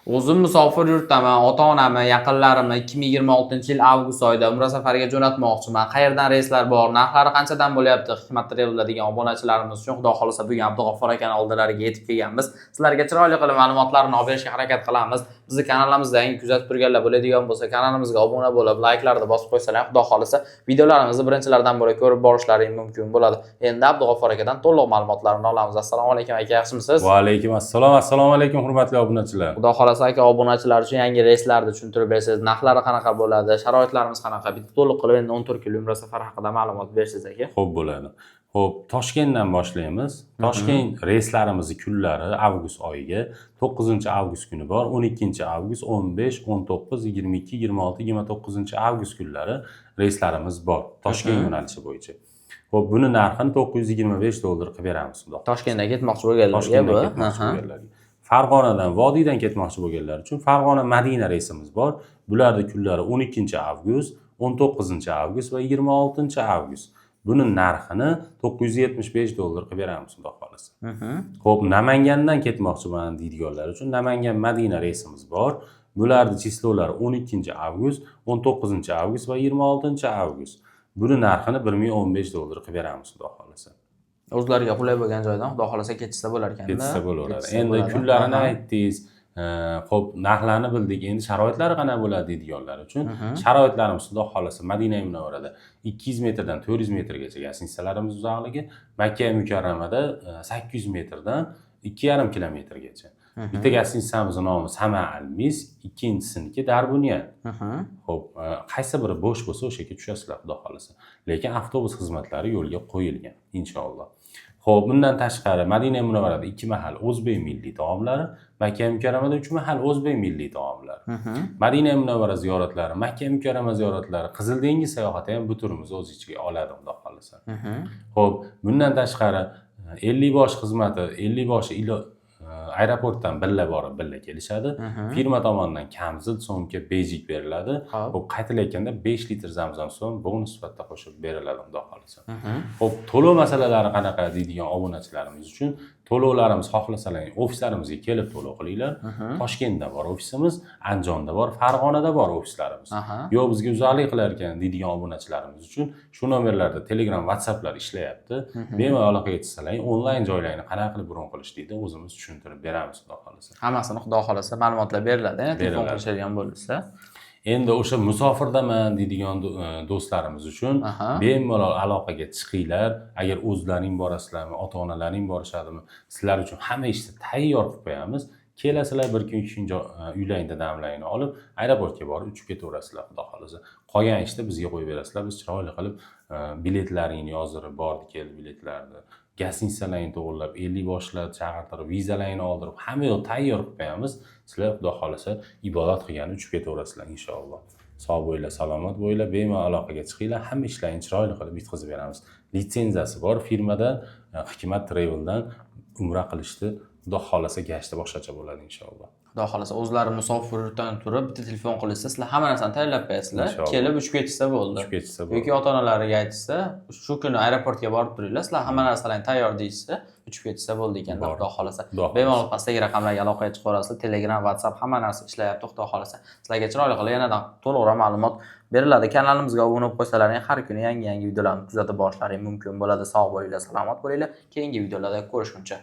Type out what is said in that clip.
O'zim musofir yurtdaman, ota-onamni, yaqinlarimni 2026-yil avgust oyida umra safariga jo'natmoqchiman. Qayerdan reyslar bor, narxlari qanchadan bo'lyapti? Hikmat Travel'da degan obunachilarimiz uchun Xudo xolasa bugun Abdug'ofor akani oldilariga yetib kelganmiz. Sizlarga chiroyli qilib ma'lumotlarni olib berishga harakat qilamiz. Bizni kanalimizda yangi kuzatib turganlar bo'ladigan bo'lsa, kanalimizga obuna bo'lib, layklarni bosib qo'ysalar, Xudo xolasa videolarimizni birinchilardan bo'lib ko'rib borishlaring mumkin bo'ladi. Endi Abdug'ofor akadan to'liq ma'lumotlarni olamiz. Assalomu alaykum aka, yaxshimisiz? Va alaykum assalom. Assalomu alaykum, hurmatli obunachilar. Xudo xolasa aka, obunachilar uchun yangi reyslarni tushuntirib bersangiz, narxlari qanaqa bo'ladi, sharoitlarimiz qanaqa, bitta to'liq qilib endi 14 kunlik umra safari haqida ma'lumot bersangiz, aka. Xo'p, bo'ladi. Xo'p, Toshkentdan boshlaymiz. Toshkent reyslarimizni kunlari avgust oyiga 9 avgust kuni bor, 12 avgust, 15, 19, 22, 26, 29 avgust kunlari reyslarimiz bor Toshkent yo'nalishi bo'yicha. Xo'p, buni narxini 925 dollar qilib beramiz, Xudo xohlasa. Toshkentdan ketmoqchi bo'lganlarga Toshkentdan bu. ketmoqchi bo'lganlarga. Farg'onadan, vodiydan ketmoqchi bo'lganlar uchun Farg'ona Madina reysimiz bor. Bularni kunlari 12 avgust, 19 avgust va 26 avgust. Buni narxini 975 dollar qilib beramiz, Xudo xohlasa. Xo'p, Namangandan ketmoqchiman deydiganlar uchun Namangan Madina reysimiz bor. Bularni число lari 12 avgust, 19 avgust va 26 avgust. Buni narxini 1015 dollar qilib beramiz, Xudo xohlasa. O'zlariga qulay bo'lgan joydan Xudo xolasa ketishsa bo'lar ekanda. Ketsa bo'laveradi. Ketishsa Endi bo'ladi. Kunlarini aytdingiz, xo'p, narxlarni bildik. Endi sharoitlari qanaqa bo'ladi deydiganlar uchun sharoitlarimiz, Xudo xohlasa, Madina Munavvarada 200 metrdan 400 metrgacha гостиница larimiz uzoqligi, Makka Mukarramada 800 metrdan 2,5 kilometrgacha. Bitta гостиница mizni nomi Sama Al Mis, ikkinchisiniki Darbunyan. Xo'p, qaysi biri bo'sh bo'lsa, o'sha yerga tushasizlar, Xudo xohlasa. Lekin avtobus xizmatlari yo'lga qo'yilgan, inshaalloh. Xo'p, bundan tashqari Madina Munavvarada ikki mahal o'zbek milliy taomlari, Makka Mukarramada uch mahal o'zbek milliy taomlari. Madina Munavvara ziyoratlari, Makka Mukarrama ziyoratlari, Qizil dengiz sayohati ham bu turimizni o'z ichiga oladi, Xudo xohlasa. Xo'p, bundan tashqari 50 bosh xizmati, 50 boshi aeroportdan birga borib, birga kelishadi. Firma tomonidan kamzil, so'mka, bejik beriladi. Xo'p, qaytilayotganda 5 litr zamzam suvi bonus sifatida qo'shib beriladi, Xudo xohlasa. Xo'p, to'lov masalalari qanaqa deydigan obunachilarimiz uchun to'lovlarimiz, xohlasalar, ofislarimizga kelib to'lov qilinglar. Toshkentda bor ofisimiz, Andijonda bor, Farg'onada bor ofislarimiz. Yo'q, bizga uzoqlik qilar ekan deydigan obunachilarimiz uchun shu nomerlarda Telegram, WhatsApplar ishlayapti. Bemalol aloqaga chiqsalar, onlayn joylarni qanaqa qilib bron qilishlikni o'zimiz tushuntirib beramiz, Xudo xohlasa. Hammasini Xudo xohlasa ma'lumotlar beriladi. Yana telefon Beriladi. qilishadigan bo'lsa. Endi o'sha musofirdaman deydigan do'stlarimiz uchun bemalol aloqaga chiqinglar. Agar o'zlaring borasizlarmi, ota onalaring borishadimi, sizlar uchun hamma ishni tayyor qilib qo'yamiz. Kelasizlar, bir kun, 2 kun uylaringda damlaringni olib, aeroportga borib uchib ketaverasizlar, Xudo xohlasa. Qolgan ishni bizga qo'yib berasizlar. Biz chiroyli qilib biletlaringni yozdirib, bordi keldi biletlarni, гостиница laringni to'g'irlab, 50 boshlar chaqirtirib, vizalaringni oldirib, hamma yoq tayyor qilib qo'yamiz. Sizlar, Xudo xohlasa, ibodat qilgani uchib ketaverasizlar, inshaalloh. Sog' bo'linglar, salomat bo'linglar, bemalol aloqaga chiqinglar, hamma ishlaringni chiroyli qilib bitkazib beramiz. Litsenziyasi bor firmadan, Hikmat Traveldan umra qilishni, Xudo xohlasa, gashti boshqacha bo'ladi, inshaalloh. Xudo xohlasa o'zlari musofir yurtdan turib bitta telefon qilishsa, sizlar hamma narsani tayyorlab qo'yasizlar. Inshaalloh. Kelib uchib ketishsa bo'ldi. Uchib ketishsa bo'ldi. Yoki ota onalariga aytishsa, shu kuni aeroportga borib turinglar, sizlar hamma narsalarni tayyor deyishsa, uchib ketishsa bo'ldi ekanda, Bor. Xudo xohlasa. Xudo xohlasa. Bemalol pastdagi raqamlarga aloqaga chiqaverasizlar. Telegram, WhatsApp, hamma narsa ishlayapti, Xudo xohlasa. Sizlarga chiroyli qilib yanada to'liqroq ma'lumot beriladi. Kanalimizga obuna bo'lib qo'ysalaring, har kuni yangi-yangi videolarni kuzatib borishlaring mumkin bo'ladi. Sog' bo'linglar, salomat bo'linglar. Keyingi videolarda ko'rishguncha.